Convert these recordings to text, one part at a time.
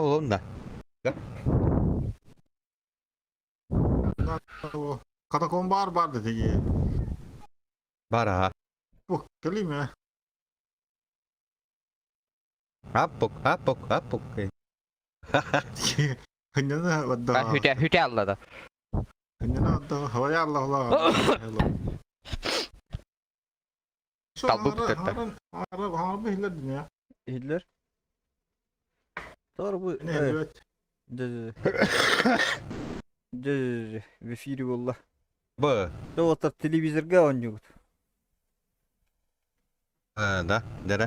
Булун да. Катакомба бар бар dedi. Бар аха. Bu kelime. Аппок, аппок, аппок. Хыннана Ben вадда. hüte hüte alladı. Хыннана вадда. Havaya Allah Allah. Talbu bitirdi. Harbi hiller dünya. Hitler. Doğru bu. Ne Evet. evet. Дэ дэ в эфире буолла. Б. Тоҕо телевизорга оонньуубут. Да, дere.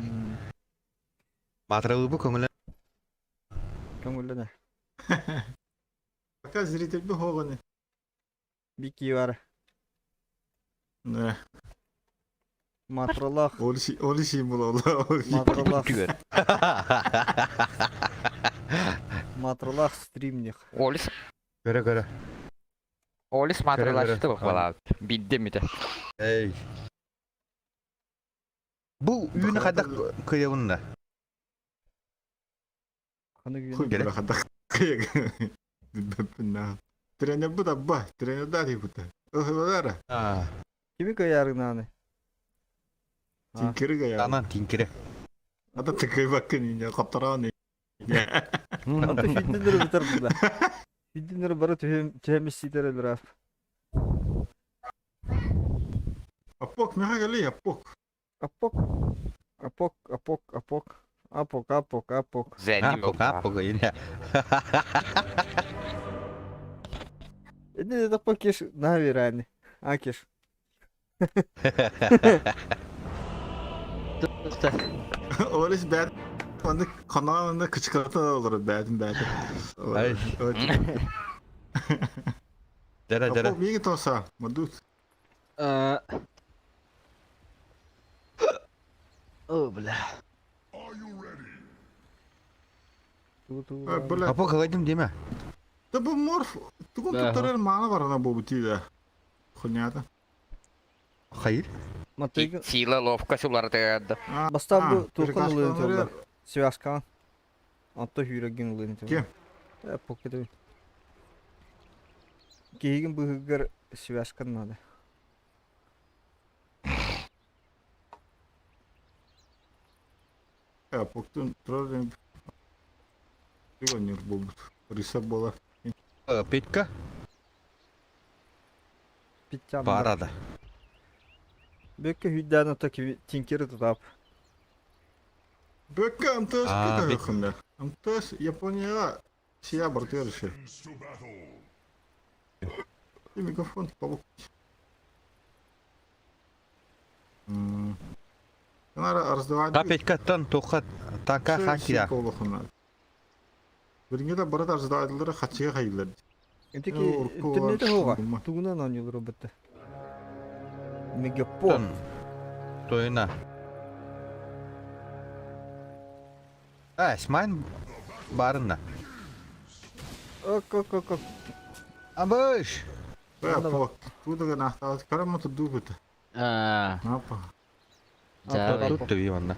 Матралы бу көңүлэ. Көҥүллэнэ. Пока зритель би хоғаны. Бики бар. Не. Матралах. Оли символ ола. Матралах. Түгөр. Матралах стримних. Олис Көрө көрө. Олис матралашты бу Билdim mi de. Эй. Бу үйүнү хайдах кыйабын да. Ханы Хуй күн. бля хадах. Тренер бу да ба, тренер да ти бута. Охлара. А, Kimi кыярынааны? Тинкерге я. Анан тинкире. Ата тыкай бакын ине каптараны. Аты хүндүнөр бутар буда. Хүндүнөр бары түһөм ситер элбирап. Апок меха апок. Апок. Апок, апок, апок. Апок, апок, апок. Зенни Апок, апок ине. Это это покеш наверное. Акеш. Олис бәд. Оны каналында кычкырта olur бәдин бәдин. Ай. Дere дere. Апок миги тоса. Мадут. О, бля. Ту-ту. Бля. Апок кылайдым деме. Да бу морф. Тугун Да. туттарар мана барана бу бутида. Хуйнята. Хайыр. Матыгын Сила ловка сулары тыгады. Бастан бу тухан Перекаскалары- ылын турда. Связкан. Антта хүреген ылын турда. Кем? Э, покеде. Кейген быгыр связкан надо. Апоктун турар. Пионер бу. Риса бола. Петька Питтян. барада. Бөккө хүддән ата тинкери тутап. Бөккө МТС А, кыта бит- хында. МТС Японияга сия бартыр ше. И микрофон пабук. Нара раздавать. Та Петька тан тоха танка хакира. Биринге да барат раздавателлere хачыга хайылар. Интеки Урку интернете хога. бар. Тугунан анюлар бітті. Мегапон. Тойна. А, смайн барында. Ок, ок, ок, ок. Абыш. Бә Анда пок. Тудага нахталат карамы тудубыт. А, Напа. да. Тут ты виванна.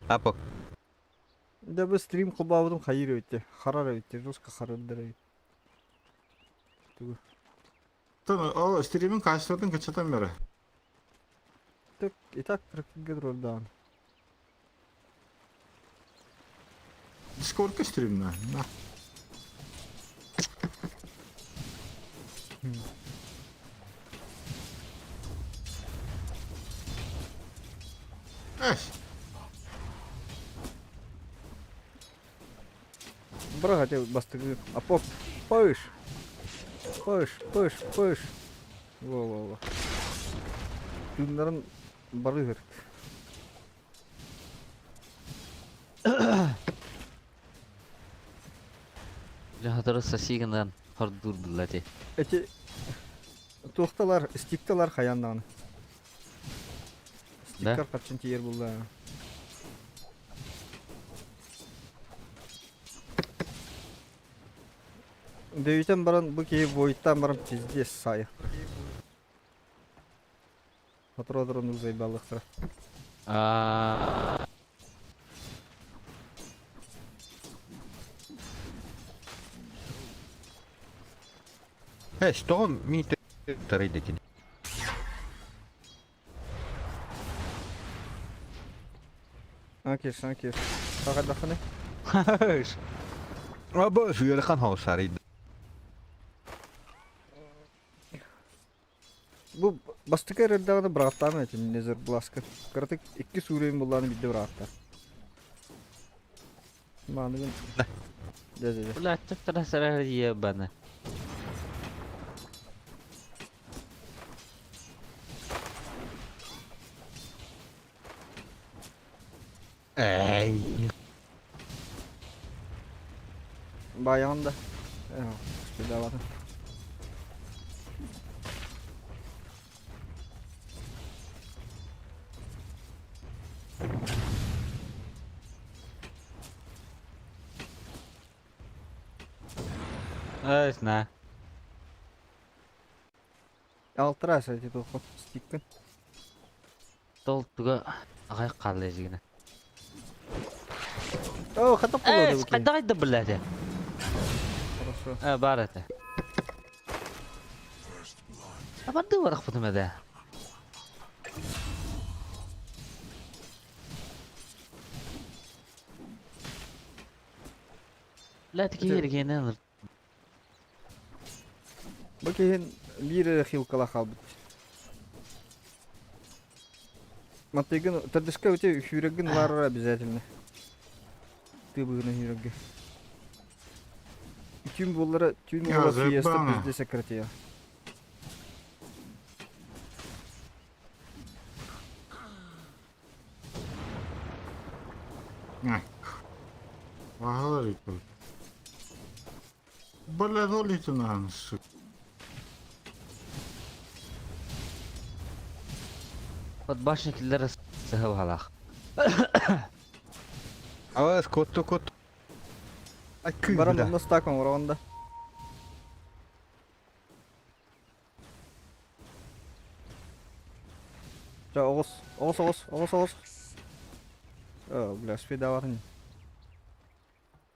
Апок. Да бу стрим кылбабытым хайыр өтте. Харар өтте. Жестко харар Тон о стримин качествотын качатан бери. Так, и так роль Дискордка стримна. На. Эш. Бра хотел бастыгы. Апок. Пыш. Пыш, пыш, пыш. Во-во-во. Туннарын бары бер. Жахатары сосигынан хордур буллати. Эти туохталар, стикталар хаяннан. Да? Стиктар капчын тиер булла. Дөйтен баран бу кей бойттан баран пиздец сайы. Отыр-отыр узай балыктыр. А, Эс, тоҕо миитэ тарыйда кини? Анкеш, анкеш. Хагардаханы. Аба ыарахан хаусарыйда. Бу бастакы эрэрдэҕинэ бырааттаан этим Незер Бласка. Кыратык икки суурайын буллааны биирдэ бырааттар. Мааныгын. Дьэ дьэ дьэ. Бля, чаптара сарар ебана. Эй. Баайаҕын да. Успейдаабатым. Ай, на. Алтыра эти туоххун стиккин. Тол туга аҕай хаалла эжигинэ. Оо, хата Э, полоду бу хайдах айда блядь. Хорошо. Э, бар этэ. Абарды барахпытым эдэ. Блядь, киһи Бу киһин биир эрэ хилкала хаалбыт. Матыгын төрдүскэ үтэ хүүрэгин баарара обязательно. Тыбыгына хүүрэгге. Түүн буоллара түүн Я буола фиеста заебано. пизде сократия. Вагалар икки. Бля, лейтенант, сука. Вот башня киллера сыһылалаах. Авас, котту котту. Ай, Баран кыыда. онно стак оҥороҕун да. Чэ, оҕус, оҕус, оҕус, оҕус, оҕус. Оо, бля, спидаватын.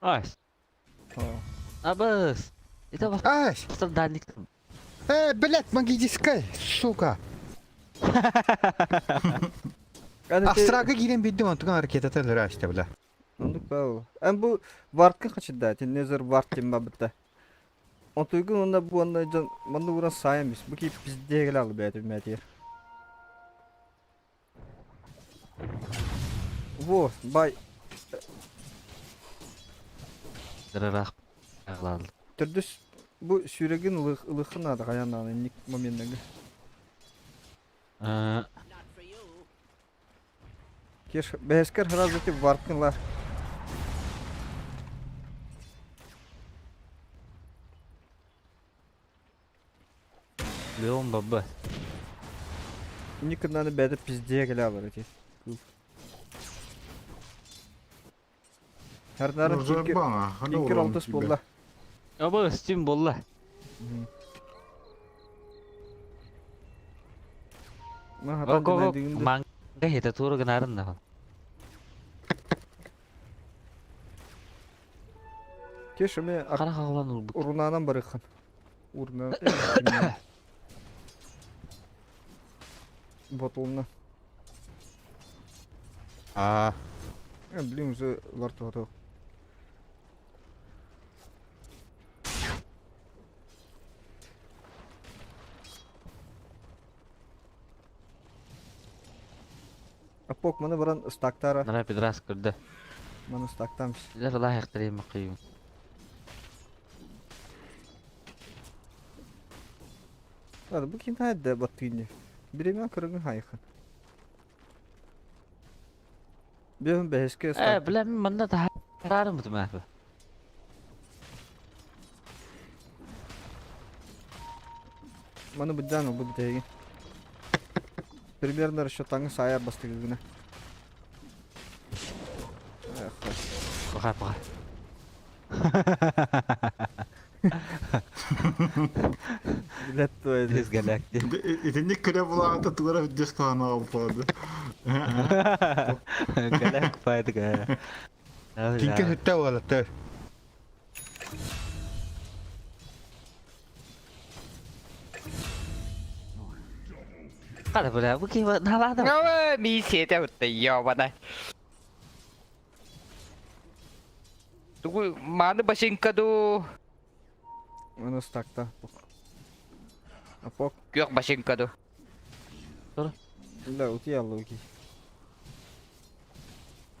Ай, Оо. абыс. Это вас Ай! данник. Э, блядь, магическая, сука. Аны те- Астрага киирэн биирдим, онтуган ракетата өлөрө ашта, бля. Оннук баа. Эн бу варткын хачыда, теннезер варт диэн бабытта. Онтуйгун онно бу онно дьон манна уран саайан бис. Бу кип пиздеге ал бэйэтэ мэтиэр. Во, бай, Дырыраах аҕалаал. төрдүс бу сүүрэгин ылыхын наада хайаан даҕаны инник моменнарга. Э, Кеш бэһэскэр сразу ти варткын лар. Леон баба. Инник кыннаны бэйэтэ пиздеге кэлэ алар эти. Хардарын Ну, икки заебано, хана икки урон алтыс тебе. буолла. Абыс, тим болла. Ман хатан Го го динайдыгын да. манга хета тура гынарын да. Кеш эме Кара хаглан урбут. урунанан барыххан. Урна. Ботулна. А, Блин, уже ларту готов. Апок, маны баран стактара, Нара пидрас көрдө. маны стактамс. Лер лайык тирим кыйым. Ладно, бу ким хайда баттыны. Биремен кыргын хайхан. Бэхин бэхэске Э, стак. бля, мин манна тахарым бутума. Маны буддан бу битеги. Примерно расчеттаңы саяр бастыгына. Эх, Баха баха. Блядь, твою. Без галакти. Итинник күлэ булаата тугара диск хаана алпады. Галак пайдыга. Тинке хүттэ уолаттар. Қара бля, бу киһи наалаада. Ой, миссия бутта ёбана. Тугу маны башинка ду, Оны стакта. Апок. күөх башинка ду. Да, ути алла уки.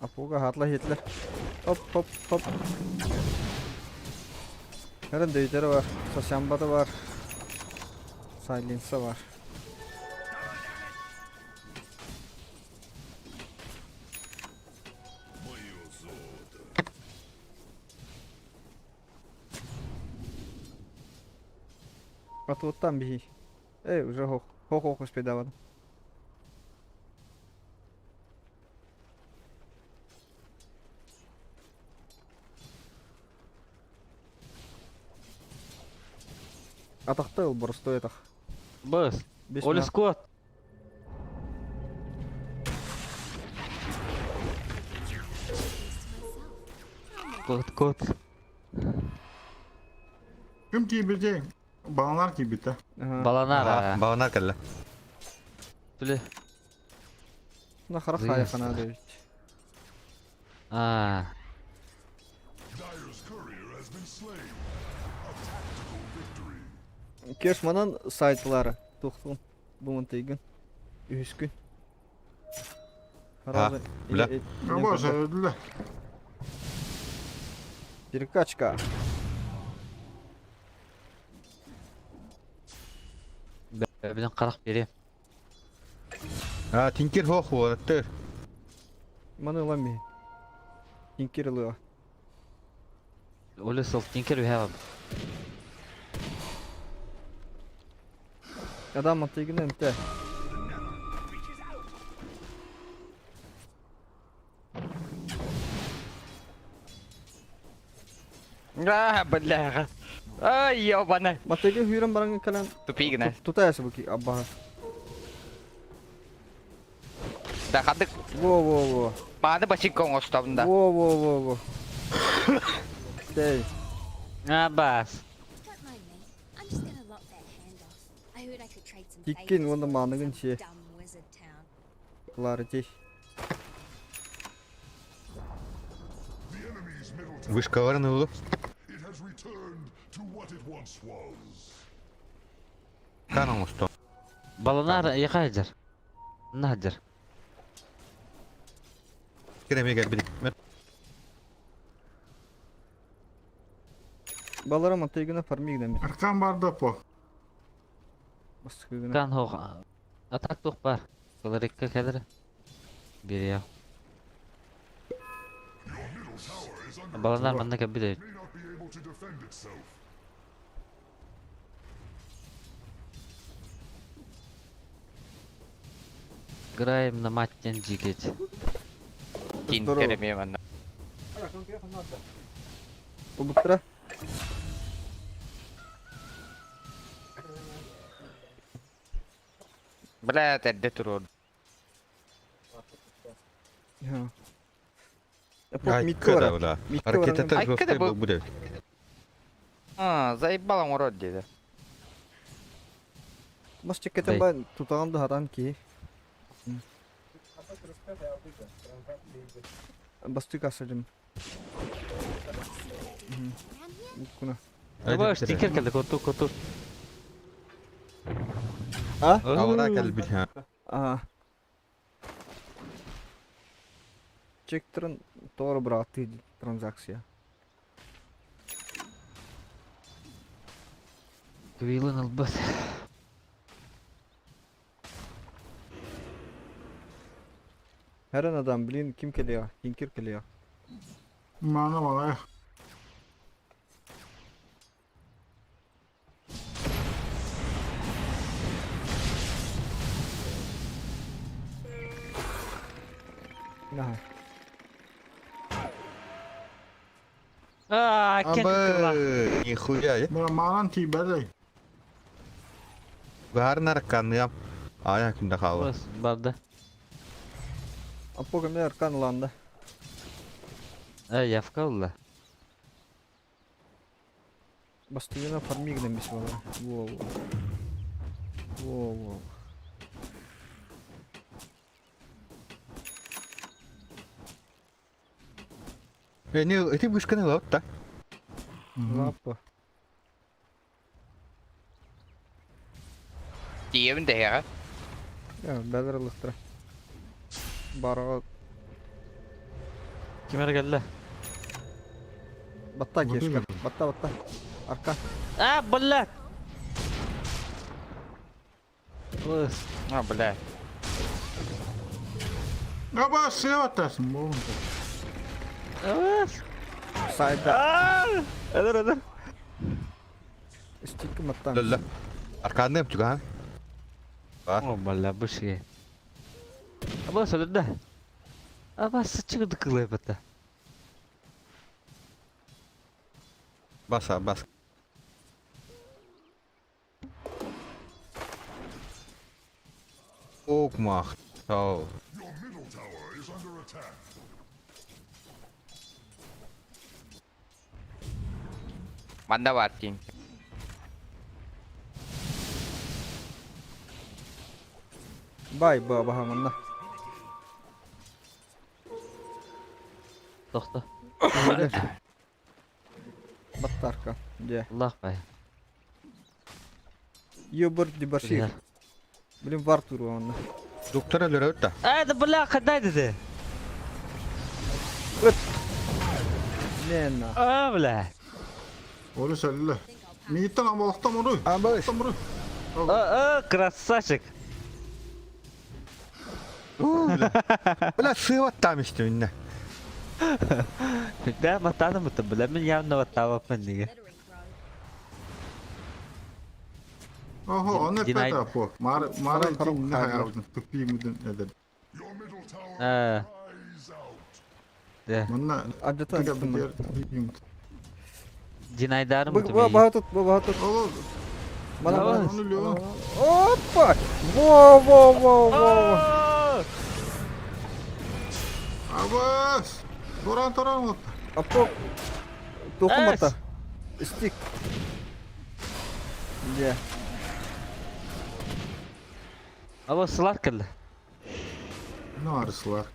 Апога хатла хитлер. Хоп, хоп, хоп. Хәрен дөйтері бар. Сосямбаты бар. Сайленса бар. Атуоттан биһи. Эй, уже хох. Хох хох успедаван. Атахта ыл боростой атах. Быс. Бес Оля скот. Кот, кот. Ким киибитий? Баланар киибитэ. Ага. Баланар. Баланар кэллэ. Бля. На харах Зыяс. хайхана дэвит. А. Кеш манан сайтлары. Тухтун. Бу мантыйгын. Үһүскүн. А, бля. О боже, өлдүлэр. Перекачка. Билен қарақ берем. А, тинкер хох уолаттар. Маны ылами. Тинкер ылыа. Оля сол тинкер үһә. Адам мантыйгын эмте. А, бля. Ай, ёбана. Мантыйгын хүйрен барангын кэлэн Тупигна. тутаясы буки аббаха. Да хадык Во во во. маны башинка оҥостом да. Во во во во. Дей. А, бас. Don't mind me. I'm just gonna lop that hand off. I heard I could trade some Тиккин favors уонна for it in мааныгын some сиэ. dumb wizard town. Кларити. Вышкаларын ылып. Канон усто. Баланар яқайдыр. Надыр. Киремеге билик. Балара мантыйгына фармигна ми. Аркан бар да по. Бастыгына. Кан хох. Атак тух бар. Кылырыкка кәдір. Берия. Баланар манна кәбиде. Играем на маттен джигет. Тинкер эми манна. Убуктара. Бля, эрдэ туруор. Ха. Апок митка бара. бля. Митка Ракетата Айкада жесткая бу- будет. А, заебал оҥорор диэди. Маш чеккетен Дей. бай тутаган да хатан ки. Бастык асырдым. Around here? Куна. Баш тикер келді, коту, коту. А? Аура кэлбит. Ага. Чектерин тоҕо бырааттыы транзакция. Квилын албас. Her адам блин ким келиyor? Тинкер келиyor. Маны балай. Наха. А, кен кырла. Абы, нихуя. е. Бля, манан тиибэтэй. Гарнар арканыам. Ая күндә халы. Бас, барды. Апога мен аркан ланда. Э, явка улла. Бастыгына фармигна мис бала. Во во. Во во. Не, эти вышканы лап та. Лаппа. Тиийэбин дэһиэҕэ. Бэлэр ылыктара. Бараға Ким эрэ кэллэ? Батта кешка. Батта батта. Арка. А, блядь! Ыс. А, бля. Аба сыа баттасын болун. Ыс. Сайда. Өлөр, өлөр. Стикки маттан. Лөллө. Арканным чугаһан. Бар. О, бля, бу шиге. Аба сөлөрдө. Аба сычыгы кылай бата. Баса, бас. Ок мах. Тау. Манна бар тиин. Бай ба баха манна. Тохто. Батта арка. Де. Аллах бай. Ёбр дебашир. Блин, вар туру онна. Доктор өлөрөт да. А, да бля, кандай деди? Нена. А, бля. Олу сөллө. Мииттен амалахтам ору. Абас. Амру. А, а, красавчик. Бля, сыва там еще инне. Да, матаным это, бля, мен явно ваттаваппын диге. Littering, bro. Охо, оны Динай- пэта по. Мар мар Харам, харам, не харам. хаявдын. Тупи мудын эдер. А. Да. Мына Аджата. тыга битер тупи муд. Динайдарым Бу это. баха тут, бу баха тут. Олу. Мана Давай. мана. Оны лё. Опа! Во во во во. Абас. Торан торан вот. Апо. Тохумата. Стик. Де. Аба сылар келди. Не арыслар.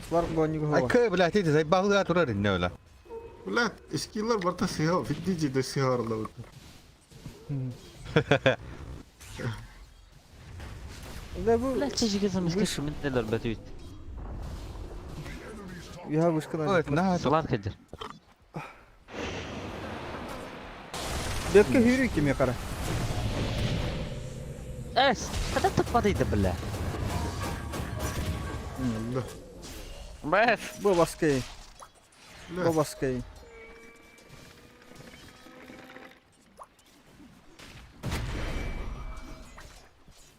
Слар бу не Ай, го. кы, бля, ты заебал турар инне бля. Блядь, скиллар барта сыга, фиддижи де сыгарла вот. Да бу. Бля, чижиге замыска шумин делер бәтүт. Я вышкана. Ой, на, Сылар келди. Бетке хүрү кеме кара. Эс, када туппадыйды, бля. Бля. Бэс. Бу баскай. Бу Бля. баскай.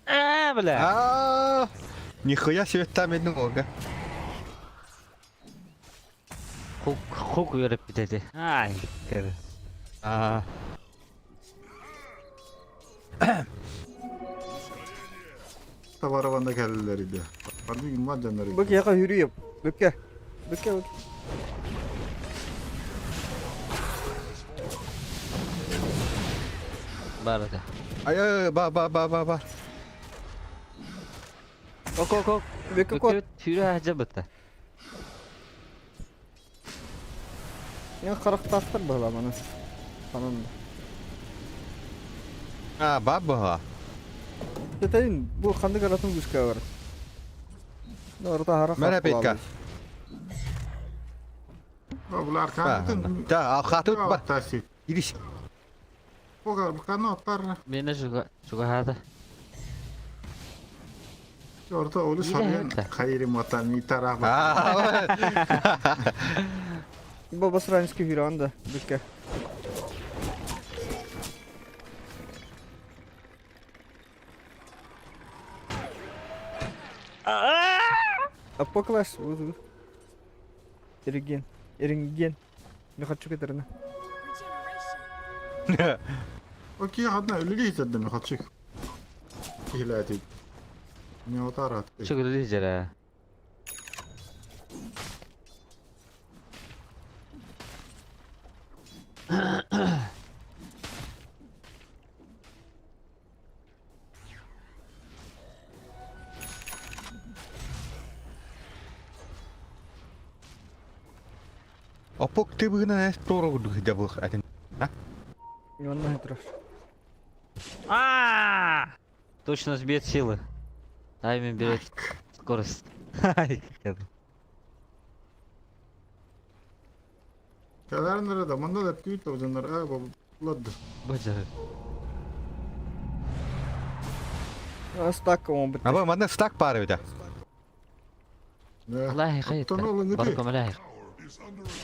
А, бля. А, нихуя себе там одну ога. Хук, хук берип битеди. Ай, кер. А, Товарованда келдилер иди. Барды имма жанар. Бу яка хүрү. Бөкке. Бөкке. Бар да. ай, ай, ба, ба, ба, ба, ба. Ок, ок, ок. Бөкке кот. Түрі ажа бітті. Я карактастыр бала мана. Канан. А, баба. Тетейин бу кандай каратын вышка бар. Орта хара. Мәрә бетка. Булар кантын. Да, а хатут бар. Таси. Ириш. Пога бакано тар. Мені жуга, жугахады. Орта олу сарыян Иде, хайри мата ми тарах. А, Бу басранский хүрү бөкке. Апоклаш. Эрген. Эринген. Не хочу кетерне. Regeneration. Окей, хадна үлүгө хитедим хатчык. Киләти. Не отарат. Чүгілі жері. Опок тыбыгынан эс туора курдук сылдьабых этин. Иван турар. А! Точно сбьет силы. Тайминг берет скорость. Ай, как это. Кэлэрин да манна да күүт дьоннор аа булады. Бажар. Стак он бит. Аба манна стак пары бит. Лахи хайта. Барком лахи.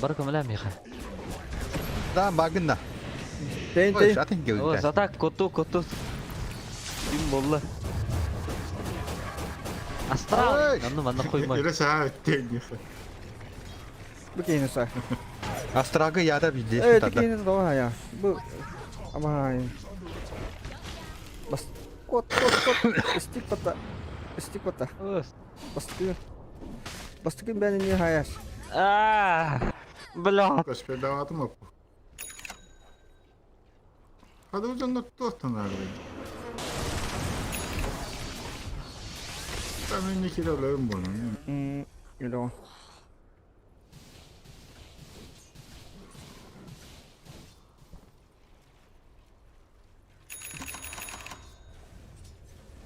Барком лахи. Да багынна. Тейн тейн. Атын О, келді. затак коту коту. Ким болла? Астрал. Эй! Анны манна коймай. Или саа тенни. Бу кейни саа. Астрагы яда Э, билдесин ти тада. кейни да я. Бу Абай. Бас кот кот кот. Стик пата. Стик пата. Бастыкын. Бастыкын бәне не хаяш. А! Бля. Көспедаватым оп. Hadi дьоннор туохтан аарбын. Там не кираларым буолан. М, Ило.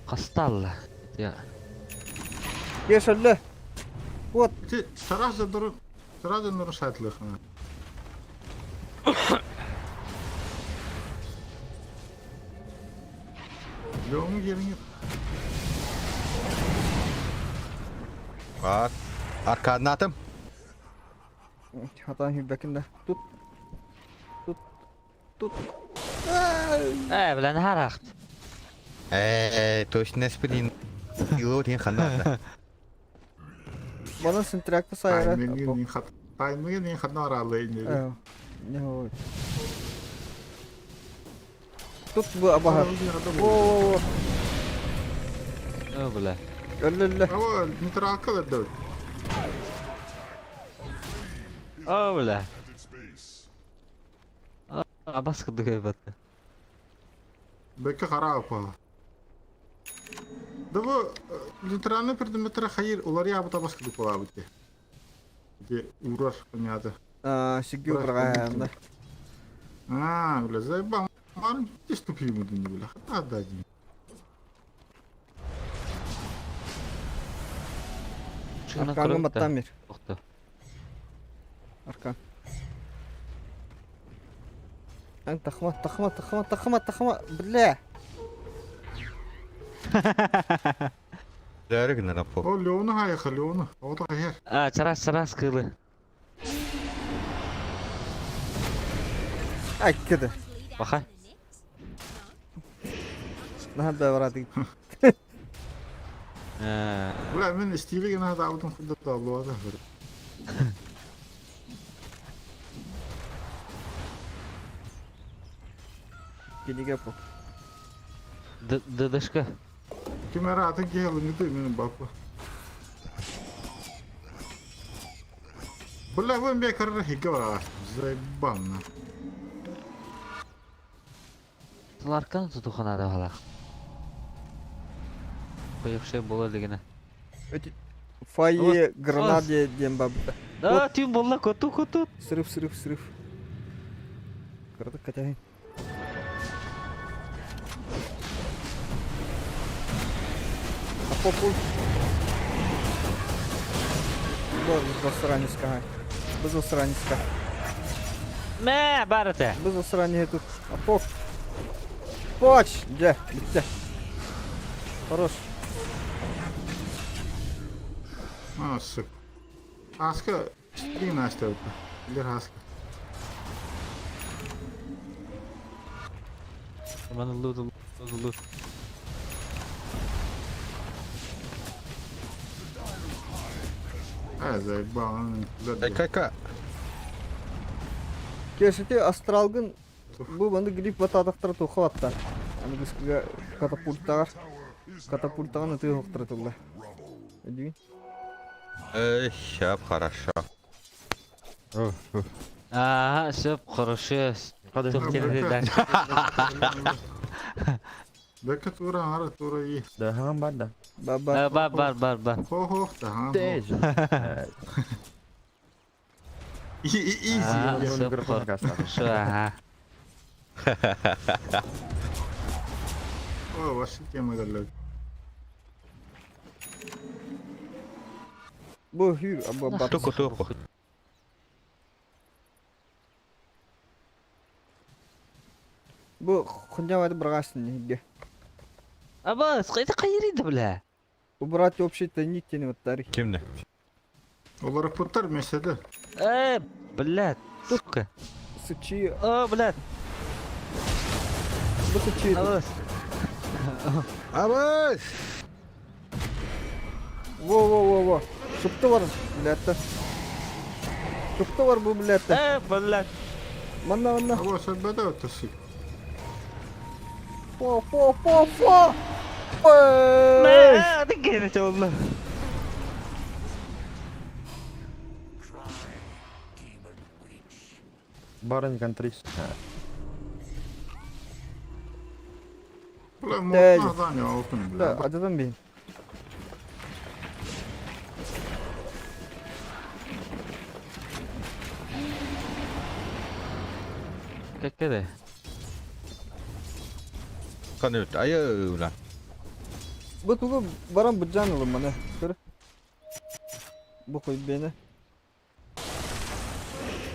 Касталла. Я. Кешелле. Вот. Ти сарас дьоннору сарас дьоннору саатлыхна. Леону кериңе Бар. Аркадын атым. Хатан хүбәкин да. Тут. Тут. Тут. Э, бля, харахт. Э, точно сприн. Ило тен ханна. Бана синтракта сайра. тайминги хат тайминги хатна аралайын. Не ой. Тут бу абаха. Во, во, О, бля. во. Өллө. Ава нейтралка да. О, бля. Абас кыдыгай батты. Бэкэ хараа па. Да бу нейтральный предметер хайыр улар я бу табас кыдык була бит. Де урар понятно. А, сигю программа. А, бля, заебал. Мар, ты ступи ему не бля. Хата да ди. Арканга маттамир. Тохто. Аркан. Ан тахма, тахма, тахма, тахма, тахма, бля. Дәрігін апо. О, Леону хайха, Леону. О, та хер. А, чарас чарас кылы. Ай, кеде. Bleed out Баха. to the next? Наһа да барады. Э, Бля, мен стиле гена да аутын худда да луада. Киниге по. ДДшка. Кемера атын келин ди мен бапа. Бля, вы мне карра хиге бара. Заебал на. Аркан тутухана да бала. Коюкше бола дегене. Эти фае гранаде дем бабта. Да, тюм болла коту коту. Срыв, срыв, срыв. Кырдык катяйын. А попул. Боже, засранецка. Бу засранецка. Мә, барыта. Бу засранец тут. А пок. Поч! Где? Где? Хорош. А, сука. Аска, стиле настя. Лер аска. Маны лут лут лут. А, заебал. Кай-кай. Кешете астралгын бу манды грипп батадактар тухаватта. Аны бискиге катапульттагар. Катапульттаган ытыы хоктура тулла. Эдиби. Эй, щап, хорошо. Ага, все хорошо. Hadi. Тух да. Бэкэ тура ара тура и. Да, hemen ben de. Баба. Бар бар бар бар. Хо-хо, да. Değil. Изи. Хорошо, ага. О, ваша тема далек. Бу hur абба бат. Туку туку. Бу хуйня брагасын неге. Аба, это кайры бля. Убрать общий тайник тени вот тарих. Кимне? Олар путтар меседе. Блядь, сука. Сычи, О, блядь. бу сычи. Абас. Абас! Во во во во. Шупты бар, блядь. Шупты бар бу, блядь. Блядь. Манна манна. Або сәбәдә өтәсек. Фо фо фо фо. Ой! Мә, ты гений oldu. Барынь контрис. Бля, Дәл. морна да не алтын, Да, бля. ададан бин. Как это? Канут, айы ула. Бу тугу баран буджан олым мана. Көр. Бу кой бени.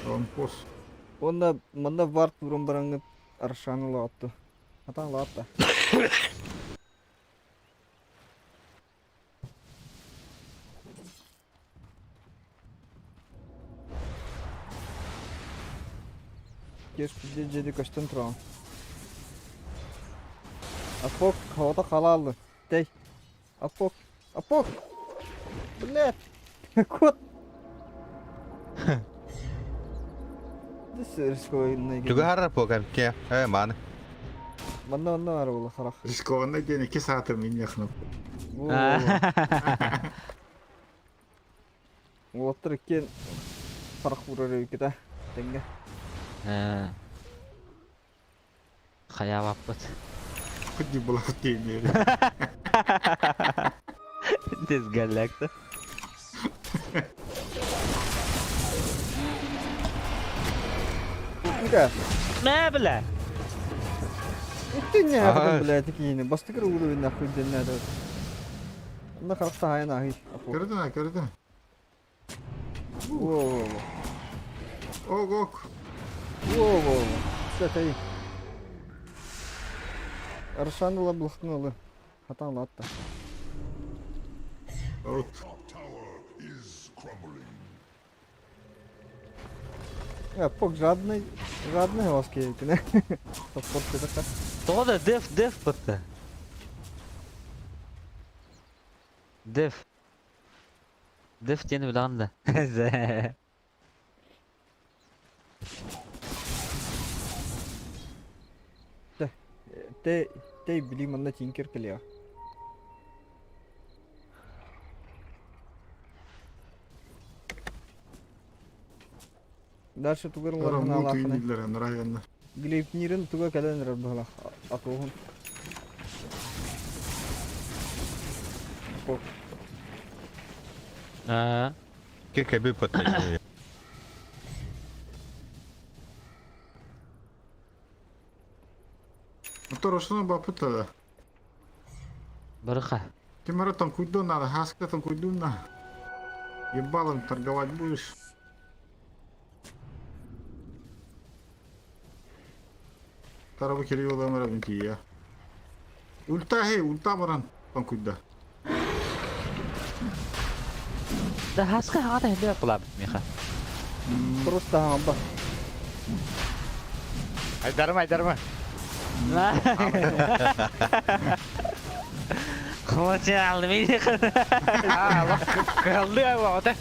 Лампос. Онда манда варт бурун бараңы аршаны лаатты. Атан лаатта. Кеш бізде жеди көштен тұрған. Апок, havada қалалы. Дей. Апок, апок. Блядь. Кот. This рискованный. Тугара покам ке. Э, ман. Манна манна бар була харах. Рискованно день, 2 саата мин яхнып. Уоттар кен харах урар өйкета. Теңге. Хая баппыт. Худи була тени. Тез галякты. Ика. Мә, бля. Ты не Ага. блядь, такие бастыкыр уровень нахуй ден надо. На харахта хай нахуй. Көрдүн, көрдүн. Во во во. Ок, ок. Во во во. Все тай. Аршан ла блахнулы. Хатан латта. Аут. Пок жадный, жадный ласки не. Саппорт это. Тода деф, деф бытты. Деф. Деф тени билан да. Те те били манна тинкер келия. Дальше тугырлар Рамут на лахны. үйнилер, нравится. Глейпнирин туга кэлэн раббала атуһун. Пок. А, Ке кеби пот. Мотор ошоно бапыта да. барыха. Кемера там куйду надо, хаска там куйду на. Ебалом торговать будешь? Тарабы келип оламара я. Ульта хей, ульта баран там куйда. Да хаска хата хинде кулап миха. Просто хамба. Айдарма, айдарма. Хватит алды А, лох, кылды ай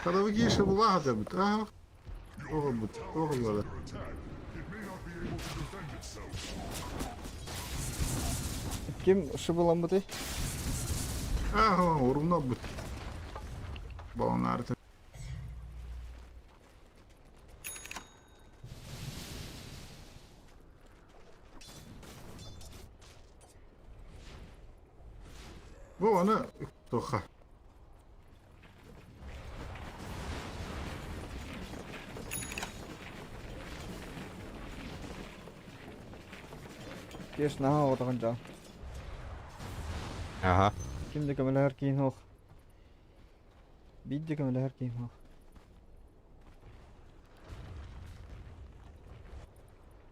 Когда вы кише була бут. Ага. Ого бут, ого була. Ким шыбылан быты? Ага, урумна бут. Баланарты. Бу аны тоха. Кеш наһаа оҕотоҕун дьон. Аха. Ким да көмөлөһөр киһин суох. Биир да көмөлөһөр киһим суох.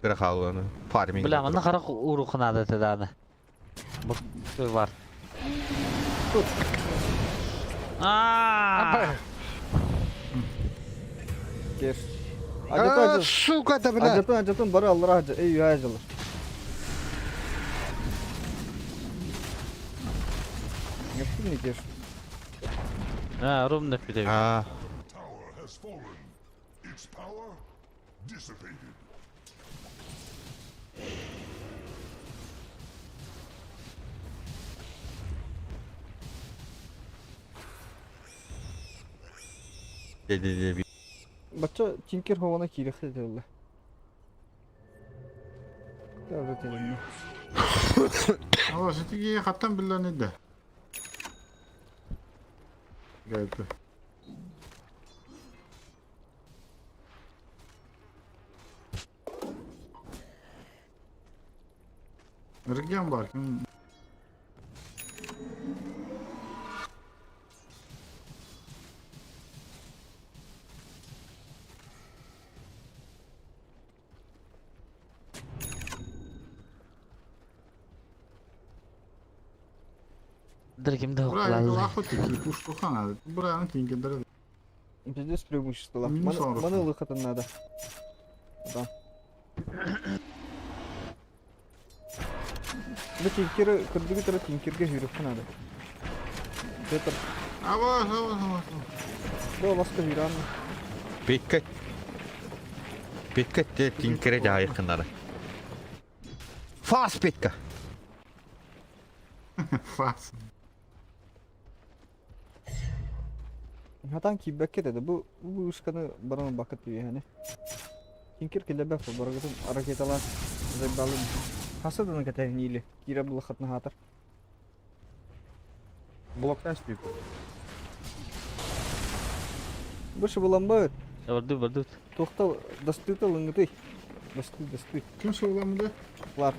Кыра хаалланы. Фарминг. Бля, манна харах ууруха наада этэ даҕаны. Бу бар. Тут. Аа! Кеш. А, Ажатын, сука, да бля. ажатын, ажатын бары аллара ажа. Эй, үһэ ажалар. Yaptın mı Кеш? Аа, рум нэппит эбит. А, Tower has fallen. Its power dissipated. де-де-де. Бачча Тинкер хована киириэхтэ этэ Тағы телемне. Ала ситиги хаттан биллэн иде. Гайты. Регион бар. Ким Дыр ким да Бурая хоқлаллар. лаху тики пушку хана. Бурая тинкендер. Пиздец преимущество. Минус Маны, он маны лыхатын надо. Да. Бу Тинкеры, кырдыгы тара Тинкерге жүйрекке надо. Петр, Ава, ава, ава. бу баска жүйран. Петка. Петка те тинкере жайықынары. Фас Петка. Фас. Хатан кийбэккэ деді. Бу бу ушканы баран бакыт дүйэхэни. Тинкер келебек бу барагытын ракеталар зайбалын. Хасаданы кэтэрниили. Кира булахатна хатар. Блоктан спит. Бу шыбыламбыт. Барды барды. Тоқтал, дастыта лыңгыты. Дасты, дасты. Ким соғыламды? Лар.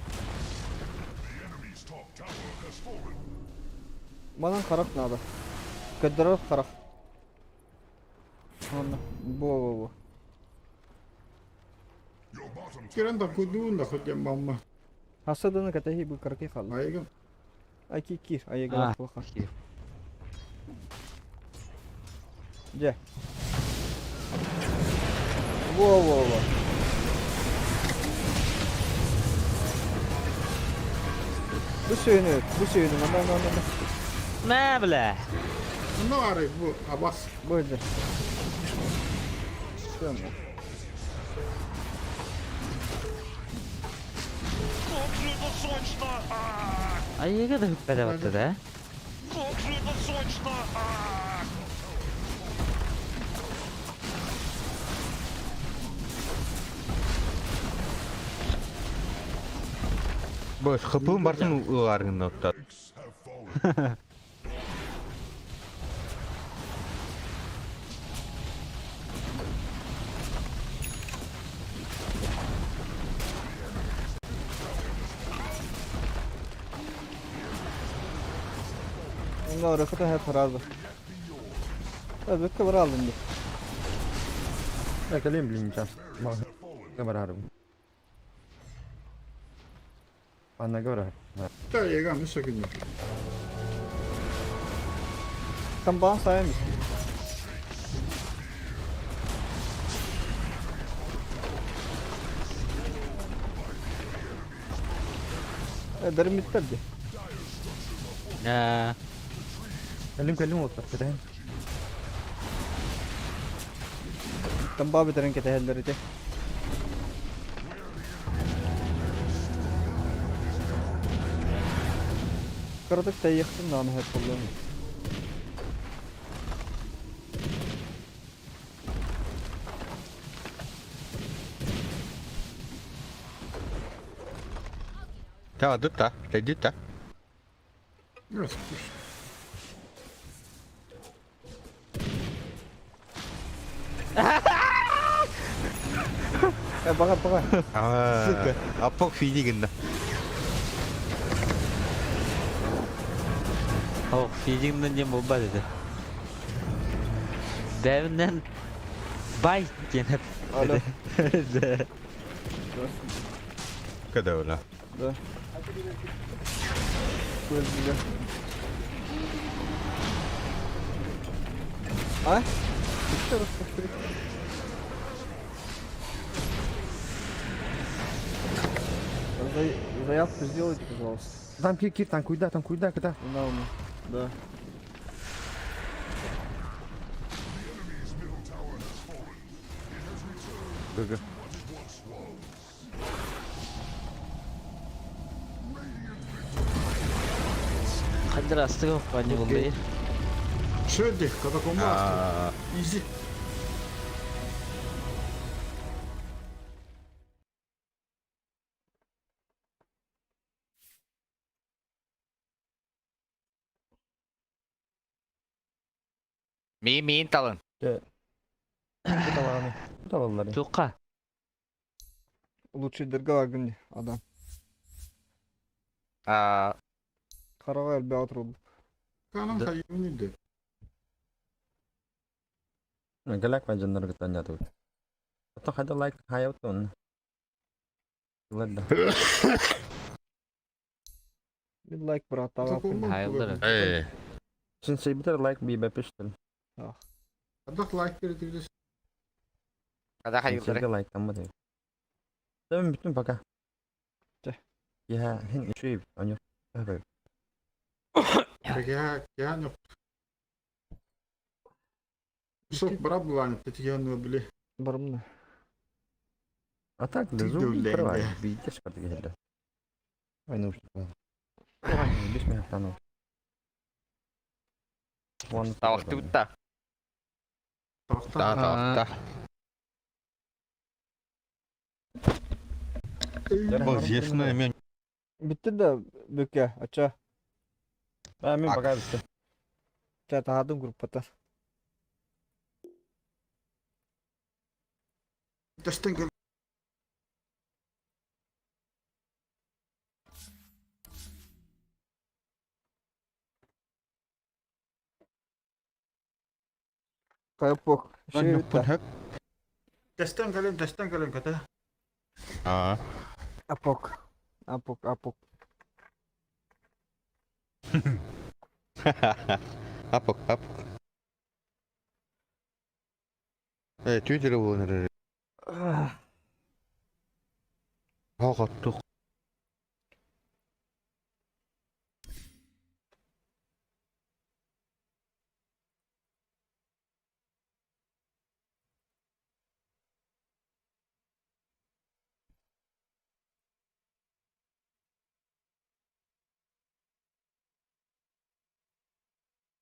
The enemy's top tower has fallen. Манан харах надо. Кадырар харах. Онно. Бо бо бо. Your bottom Кирен да кудуун да хотем бамма. Хасаданы катахи бу карки хал. Айгын. Аки кир, айга Аа. плохо. Где? Во во во. Бу сүйүнү, бу сүйүнү, мана мана мана. Мә бля. Ну арай бу абас. Бу же. Всё. Айыга да хүппәдә батты да. Бос, хыпын бартын ыларгын оттар. have fallen. Онно рахата хэ фраза. Бөккө бар алдым ди. Я калим, блин, сейчас. Говорю. Анна говорю. Та еган үсө күнү. Тамбан сайын. Бәріметтер де. Ә. Калим, калим, вот так. Тамба битерин кетехеллер ити. Кырдык тайыктын дааны хэп болуун. Таҕадыт та, тэйдит та. Э, баҕар, баҕар. Сука. Аппок фиди гынна. Ох, фидингнен диэн буолбат этэ. Бэйэбинэн бай диэн Алло. эп. Кадавла. Да. Көзгүлэ. А? Еще раз повтори. Заявку сделайте, пожалуйста. Там кир, кир, танкуйда, танкуйда, куда? На уму. Да. ГГ. Хадыр астыгы пани булды. Шöyle katakomba Easy. Миин миин талын. Бу талааны. Бу талаллары. Туққа. Лучший дырга адам. Аа, Хараҕа элбэх отурбут. Канам Да. хайымын Галак ваджаннар гытанятыбыт. Ото хада лайк хаябыт Ладно. Мин лайк бырааттаабаппын. Хайылдыр. Э. Син сейбитер лайк бибе пиштен. Адах лайк бердибиз. Хада хайылдыр. Сенсейге лайк таммады. Tamam bütün пока. Чэ. Я хин үшүй оню. Я я не. Сок брат булан тетигән биле. Барымна. А так Ты лезу дулей, права. да. Видишь, как ты Ой, ну что. Ой, бис меня тану. Вон. Тавахты та. Та та та. Бұл жесіні мен Bitti да бүкке, ача. А, мен пока бітті. Ча таһадым группата. Тэстен кел. Кайпок. Şey bitti. Тэстен кэлэн, тэстен кэлэн ката. Аа. Апок. Апок, апок. Апок, апок. Э, түйдері болын. Хоғаттық.